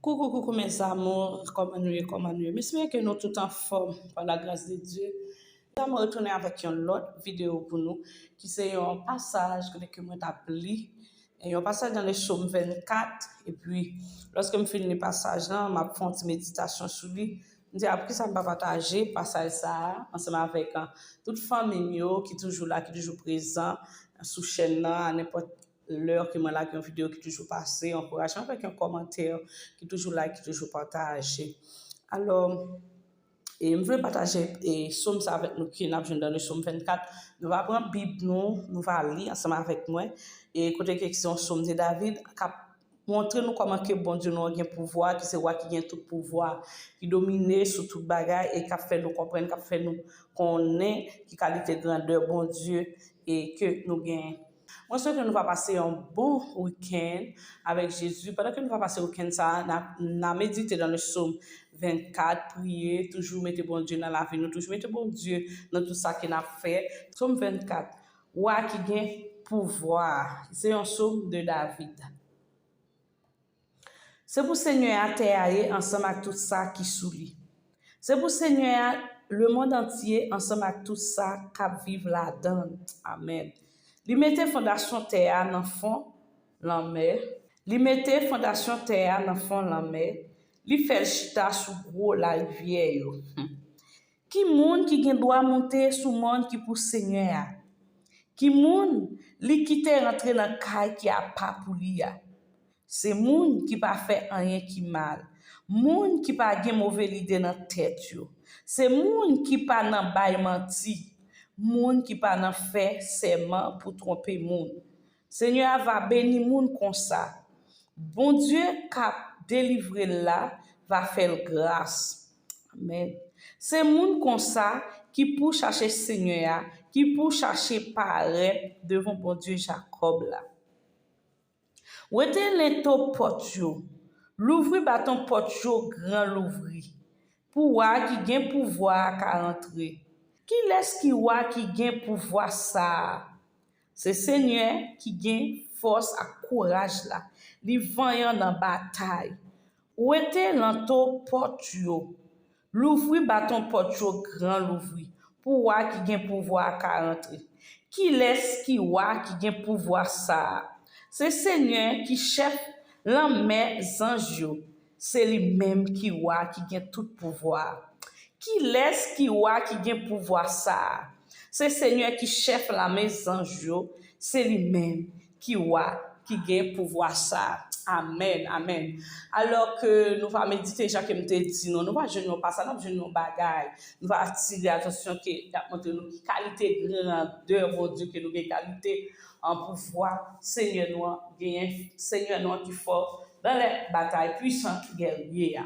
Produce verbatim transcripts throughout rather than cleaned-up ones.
Coucou, coucou mes amours, kòman nou ye, kòman nou ye? M espere ke nou tout anfòm, par la grâce de Dieu. Jodi a mwen retounen avèk yon lòt videyo pou nou, ki se yon pasaj kote ke mwen t ap li, e yon pasaj nan le Sòm vennkat, epi lòske m fin li pasaj lan, m ap fè yon ti meditasyon sou li. M di, "A, poukisa m pa pataje pasaj sa a ansanm avèk, a, tout fanmi m yo ki toujou la, ki toujou prezan sou chèn nan, a nenpòt lè ke mwen lage yon videyo ki toujou pase, ankouraje m avèk yon kòmantè ki toujou like, ki toujou pataje." Alò, e m vle pataje e Sòm sa avèk nou ki n ap jwenn nan le Sòm vennkat. Nou va pran Bib nou, nou va li ansanm avèk mwen. E kote ke se yon Sòm de David k ap montre nou kòman ke Bondye nou an gen pouvwa, ki se wa ki gen tout pouvwa, ki domine sou tout bagay e k ap fè nou konprann, k ap fè nou konnen ki kalite grandè Bondye e ke nou genyen. Mwen swete nou va pase yon bon wikenn avèk Jezi. Pandan ke nou va pase wikenn sa a, n a, n a medite nan le Sòm vennkat, priye, toujou mete Bondye nan lavi nou, toujou mete Bondye nan tout sa ke n ap fè. Sòm vennkat, wa ki gen pouvwa. Se yon sòm de David. Se pou Senyè a tè a ye ansanm ak tout sa ki sou li. Se pou Senyè a lemonn antye ansanm ak tout sa k ap viv ladan l. Amèn. Li mete fondasyon tè a nan fon lanmè. Li mete fondasyon tè a nan fon lanmè. Li fè l chita sou gwo larivyè yo. Hmm. Ki moun ki gen dwa monte sou mòn ki pou Senyè a? Ki moun li kite rantre nan kay ki apa pou li a? Se moun ki pa fè anyen ki mal, moun ki pa gen move lide nan tèt yo, se moun ki pa nan bay manti, moun ki pa nan fè sèman pou twonpe moun. Senyè a va beni moun konsa. Bondye k ap delivre l la va fè l gras. Amèn. Se moun konsa ki pou chache Senyè a, ki pou chache parèt devan Bondye Jakòb la. Wete lento pòt yo, louvri baton pòt yo gran louvri, pou wa ki gen pouvwa a ka rantre. Kilès ki wa ki gen pouvwa sa a? Se Senyè ki gen fòs ak kouraj la, li vanyan nan batay. Wete lento pòt yo, louvri baton pòt yo gran louvri, pou wa ki gen pouvwa a ka rantre. Kilès ki wa ki gen pouvwa sa a? Se Senyè ki chèf lanmè zanj yo, se li menm ki wa ki gen tout pouvwa a. Kilès ki wa ki gen pouvwa sa a? Se Senyè ki chèf lame zanj yo, se li menm ki wa ki gen pouvwa sa a. Amèn, amèn. Alò ke nou va medite, jan ke m te di nou, nou va jwenn yon pasaj, n ap jwenn yon bagay. Nou va atire atansyon ke y ap montre nou ki kalite grandè Bondye ke nou gen, kalite an pouvwa Senyè nou an genyen, Senyè nou an ki fò dans les batailles, puissant guerrier a.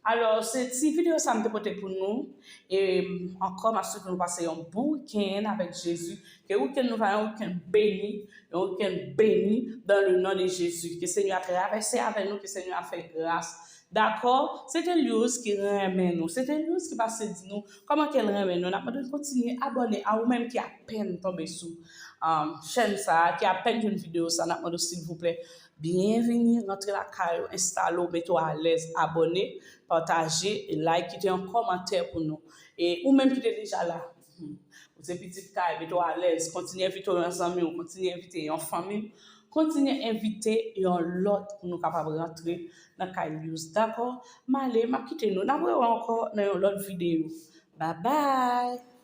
Alò, se ti videyo sa m te pote pou nou. E ankò, m ap swete nou pase yon bon wikenn avèk Jezi. Ke wikenn nou va yon wikenn beni, yon wikenn beni dans le nom de Jésus. Ke Senyè a travèse avèk nou, ke Senyè a fè gras. Dakò? Se te Luz ki renmen nou. Se te Luz ki pase di nou kòman ke l renmen nou. N ap mande nou kontinye abòne a ou menm ki apèn tonbe sou, um, chèn sa a, ki apèn jwenn videyo sa a, n ap mande w silvouplè, byenvini, rantre lakay ou, enstale w, mete w alèz, abòne, pataje, e like, kite yon kòmantè pou nou. E ou menm ki te deja la, hmm, ou se pitit kay, mete w alèz, kontinye envite yon zanmi w, kontinye envite yon fanmi w, kontinye envite yon lòt pou nou kapab rantre nan kay Luz. Dakò? M ale, m ap kite nou. N ap rewè ankò nan yon lòt videyo. Babay!